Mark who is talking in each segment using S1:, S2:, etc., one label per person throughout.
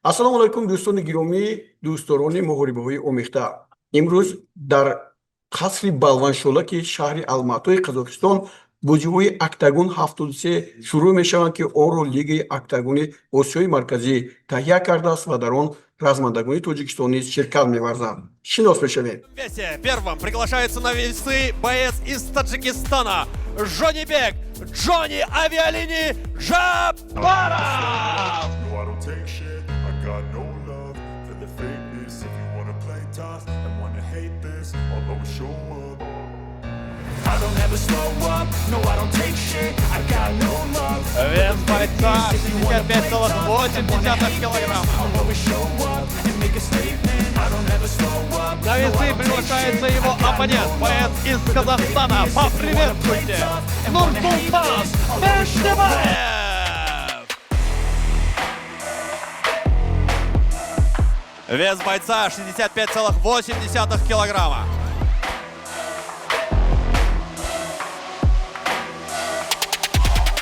S1: Ассалому алайкум, дӯстони гиромӣ, дӯстдорони муҳорибаҳои омехта. Имрӯз дар қасри Балваншолаки шаҳри Алматои Қазоқистон бозиҳои Октагон 73 шурӯъ мешаванд, ки онро Лигаи Октагони Осиёи Марказӣ таҳия кардааст ва дар он размандагони Тоҷикистон низ ширкат меварзанд. Шинос мешавем.
S2: Весе первым приглашается на весы боец из Таджикистана Жонибек Джонни Авиалини Жабаров!
S3: No, I don't take shit. I got no love for the fakeness. If you wanna play tough and wanna hate this, I'll always show up.
S4: I don't ever slow up, no, I don't take shit. I got no love for
S2: Вес
S4: the
S2: бойца
S4: fakeness. If you wanna play tough and wanna
S2: 65,8
S4: hate this,
S2: килограмма.
S4: I'll always show up and make a statement. I don't ever slow up,
S2: На
S4: no, I
S2: весы
S4: don't take
S2: приглашается
S4: shit.
S2: его
S4: I got
S2: оппонент,
S4: no
S2: боец
S4: love
S2: из
S4: for the
S2: Казахстана.
S4: fakeness. If you wanna play
S2: Поприветствуйте,
S4: tough and wanna hate
S2: Нурсултан
S4: this, I'll always show up.
S2: Мендебаев! Вес бойца 65,8 килограмма.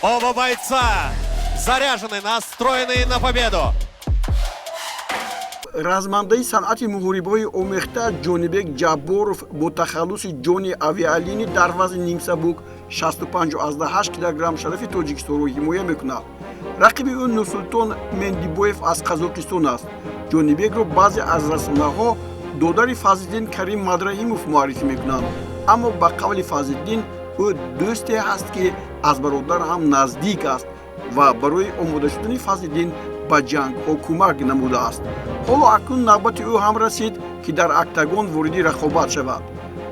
S2: Оба бойца заряжены, настроены на победу.
S1: Размандаи санъати муҳорибаҳои омехта Ҷонибек Ҷабборов бо тахаллуси Ҷони Авиалини дар вазни нимсабук 65,8 килограмм шарафи Тоҷикистонро ҳимоя мекунад. Рақиби ӯ Нурсултон Мендибоев аз Қазоқистон аст. Ҷонибекро баъзе аз расонаҳо додари Фазлиддин Карим Мадраҳимов муаррифӣ мекунанд, аммо ба қавли Фазлиддин, ӯ дӯсте ҳаст, ки аз бародар ҳам наздик аст ва барои омода шудани Фазлиддин ба ҷангҳо кӯмак намудааст. Ҳоло акнун навбати ӯ ҳам расид, ки дар октагон вориди рақобат шавад.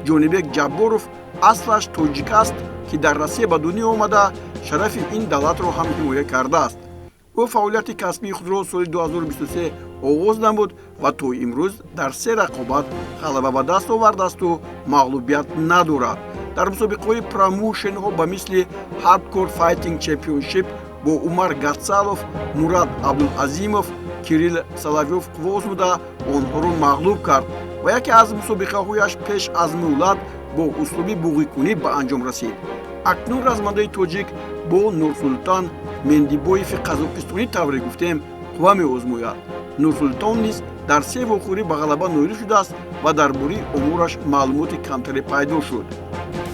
S1: Ҷонибек Ҷабборов аслаш тоҷик аст, ки дар Россия ба дунё омада, шарафи ин давлатро ҳам ҳимоя кардааст. Ӯ фаъолияти касбии худро соли 2023 оғоз намуд ва то имрӯз дар се рақобат ғалаба ба даст овардаасту мағлубият надорад. Дар мусобиқаҳои промоушенҳо ба мисли Hardcore Fighting Championship бо Умар Гатсалов, Мурад Абдулазимов, Кирилл Соловёв қувва озмуда, онҳоро мағлуб кард ва яке аз мусобиқаҳояш пеш аз муҳлат бо услуби буғикунӣ ба анҷом расид. Акнун размандаи тоҷик бо Нурсултан Мендибоеви қазоқистонӣ, тавре гуфтем, қувва меозмояд. Нурсултон низ дар се вохӯрӣ ба ғалаба ноил шудааст ва дар бораи умураш маълумоти камтаре пайдо шуд.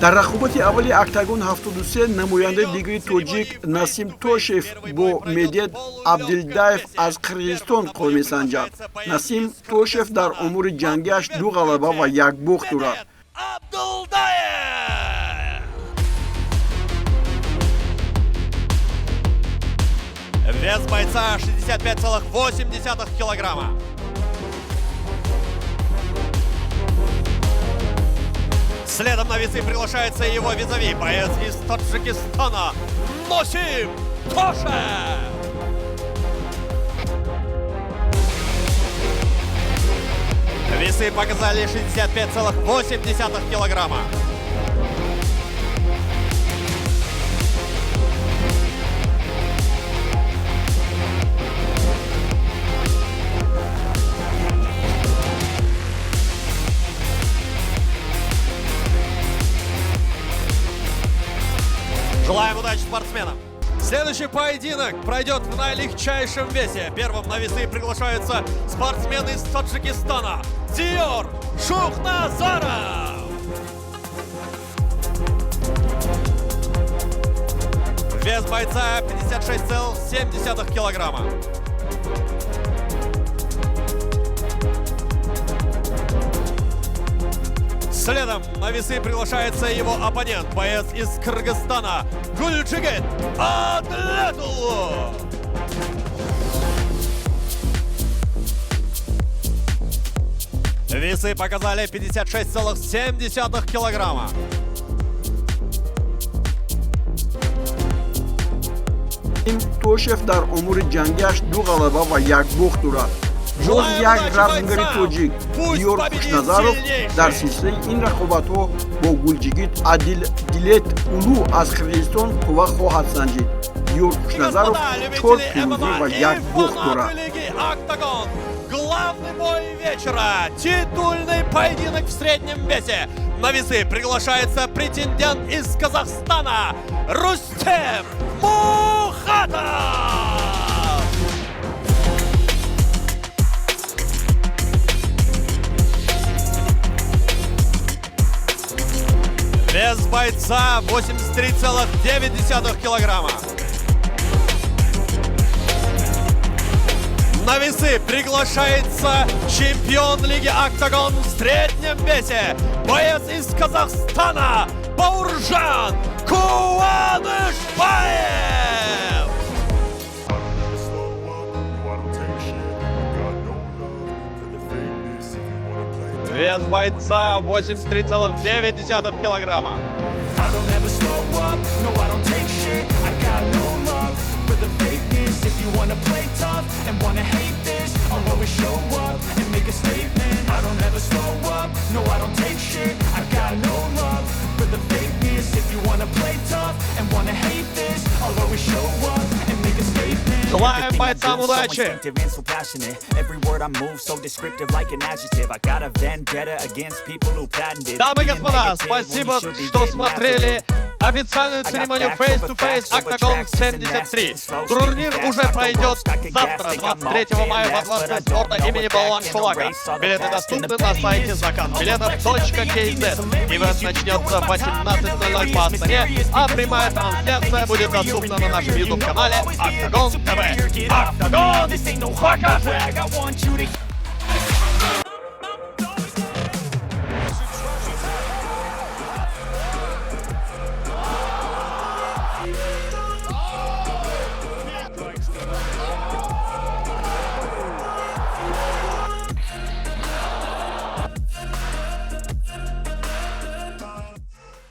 S1: Дар рақобати аввали Октагон 73 намояндаи дигари тоҷик Насим Тошев бо Медет Абдилдаев аз Қирғизистон қувва месанҷад. Насим Тошев дар умури ҷангиаш ду ғалаба ва як бохт дорад.
S2: Абдулдаев! Вес бойца 65,8 килограмма. Следом на весы приглашается его визави, боец из Таджикистана Носим Тошев! Весы показали 65,8 килограмма. Желаем удачи спортсменам. Следующий поединок пройдет в наилегчайшем весе. Первым на весы приглашается спортсмен из Таджикистана Диор Шухназаров. Вес бойца 56,7 килограмма. Следом на весы приглашается его оппонент, боец из Кыргызстана Гульджигит Адлетулу. Весы показали 56,7 килограмма.
S1: Тошев дар умури ҷангиаш ду ғалаба ва як бохт дорад. Боз як размгари тоҷик Диёр Хушназаров дар силсилаи ин рақобатҳо бо Гулҷигит Адил Дилет Улу аз Қирғизистон қувва хоҳад санҷид. Диёр Хушназаров чор пирӯзӣ ва як бохт дорад.
S2: Главный бой вечера! Титульный поединок в среднем весе! На весы приглашается претендент из Казахстана Рустем Мухатов! Вес бойца 83,9 килограмма. На весы приглашается чемпион Лиги «Октагон» в среднем весе, боец из Казахстана Бауржан Куанышбаев!
S3: I don't ever slow up, no, I don't take shit. I got no love for the fakeness. If you wanna play tough,
S2: Вес бойца 83,9 килограмма.
S4: I don't ever slow up, no, I don't take shit. I got no love for the fakeness. If you wanna play tough and wanna hate this, I'll always show up and make a statement. I don't ever slow up, no, I don't take shit. I got no love for the fakeness. If you wanna play tough and wanna hate this, I'll always show up and make a statement.
S2: Желаем
S4: Everything I
S2: бойцам
S4: do, so
S2: удачи!
S4: Instinctive and so passionate. Every word I move so descriptive, like an adjective. I got a vendetta against people who patented
S2: Дамы и
S4: being
S2: господа,
S4: negative when you
S2: спасибо,
S4: should be
S2: что
S4: getting after
S2: смотрели
S4: it.
S2: Официальную церемонию Face to Face Octagon 73. Турнир уже пройдет завтра, 23 мая, во Дворце спорта имени Балуан Шолака. Билеты доступны на сайте заказбилетов.kz. Ивент начнется в 18:00 по Астане, а прямая трансляция будет доступна на нашем YouTube-канале Октагон ТВ. Октагон покажет!
S4: I want you to